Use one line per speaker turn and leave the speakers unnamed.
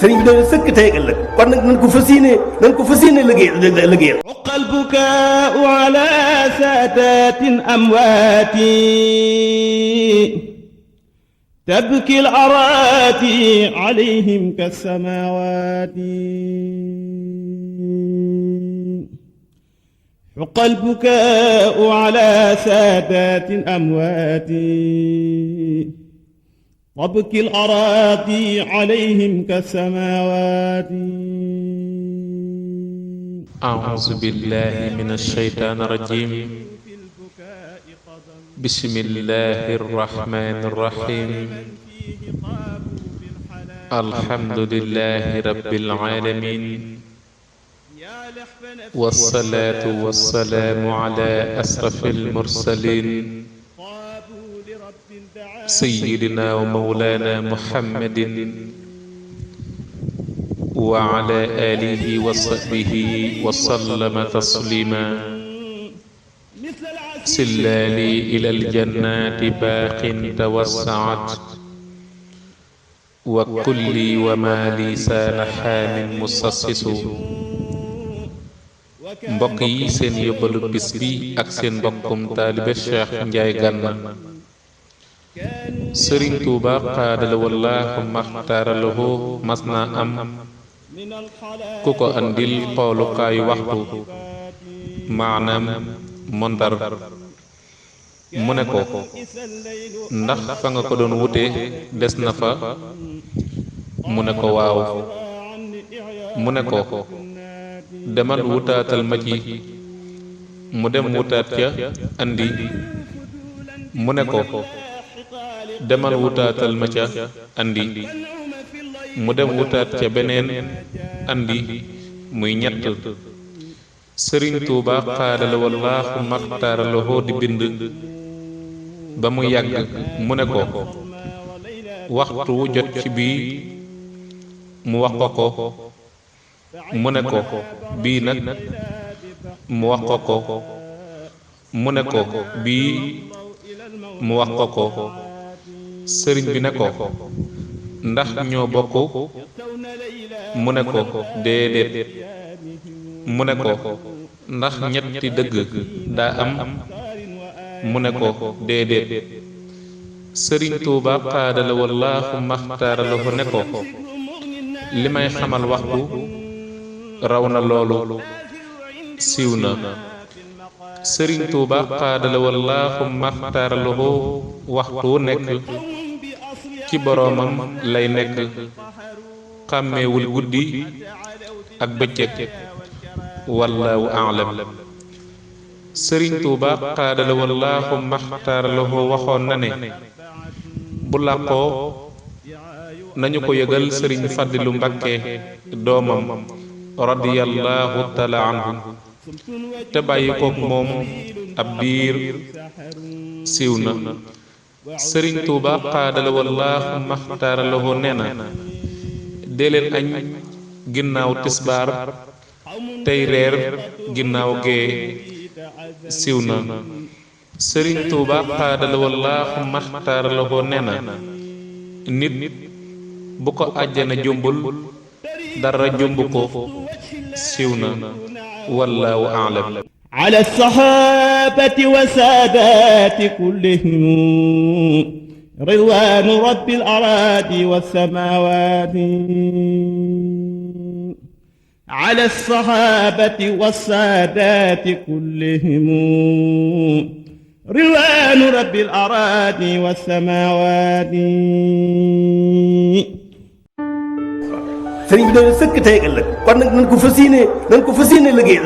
sëriñ bi doon sëkk tey ak ëllëg kon nag nañ ko fas yéene liggéeyal
حق البكاء على سادات أمواتي تبكي الأراضي عليهم كالسماوات حق البكاء على سادات أموات تبكي الأراضي عليهم كالسماوات
أعوذ بالله من الشيطان الرجيم بسم الله الرحمن الرحيم الحمد لله رب العالمين والصلاة والسلام على أشرف المرسلين سيدنا ومولانا محمد وعلى آله وصحبه وسلم تسليما سلالي إلى الجنات باق توسعت وكلي وما لي سان حام مسسس mbokk yi seen yóbbalu bis bi ak seen mbokkum taalibe Cheikh Ndiaye Ganna Serigne Touba xaadala wallaahu maxtaaralahu mas naa am ku ko andil xoolukaayu waxtu maanaam montar mu ne ko ndax fa nga ko doon wute des na fa mu ne ko waaw mu ne ko demal wutaatal ma ci mu dem wutaat ca andi mu ne ko demal wutaatal ma ca andi mu dem wutaat ca beneen andi muy ñett Sëriñ Tuuba xaadala wallaahu maxtaaralahu di bind ba mu yàgg mu ne ko waxtu wu jot ci bii mu wax ko mu ne ko bii nag mu wax ko mu ne ko bii mu wax ko sëriñ bi ne ko ndax ñoo bokk mu ne ko déedéet mu ne ko ndax ñetti dëgg daa am mu ne ko déedéet sëriñ Tuuba xaadala wallaahu maxtaaralahu ne ko li may xamal waxtu raw na loolu siiw na sëriñ Tuuba xaadala wallaahu maxtaaralahu waxtu wu nekk ci boroomam lay nekk xàmmeewul guddi ak bëccëg wallaahu aalam sëriñ Tuuba xaadala wallaahu maxtaaralahu waxoon na ne bu làqoo nañu ko yëgal sëriñ Fàddilu Mbakke doomam radiyallahu taala anhu te bàyyi kook moom ab diir siiw na sëriñ Tuuba xaadala wallaahu maxtaaralahu nee na dee leen añ ginnaaw tisbaar tey reer ginnaaw gee siiw na sëriñ Tuuba xaadala wallaahu maxtaaralahu nee na nit bu ko àjjana jombul dara jomb ko siiw na wallaahu a'lam
على الصحابة وسادات كلهم رضوان رب الأراضي والسماوات على الصحابة والسادات كلهم رضوان رب الأراضي والسماوات
sëriñ bi doon sëkk tey ak ëllëg kon nag nañ ko fas yéene liggéeyal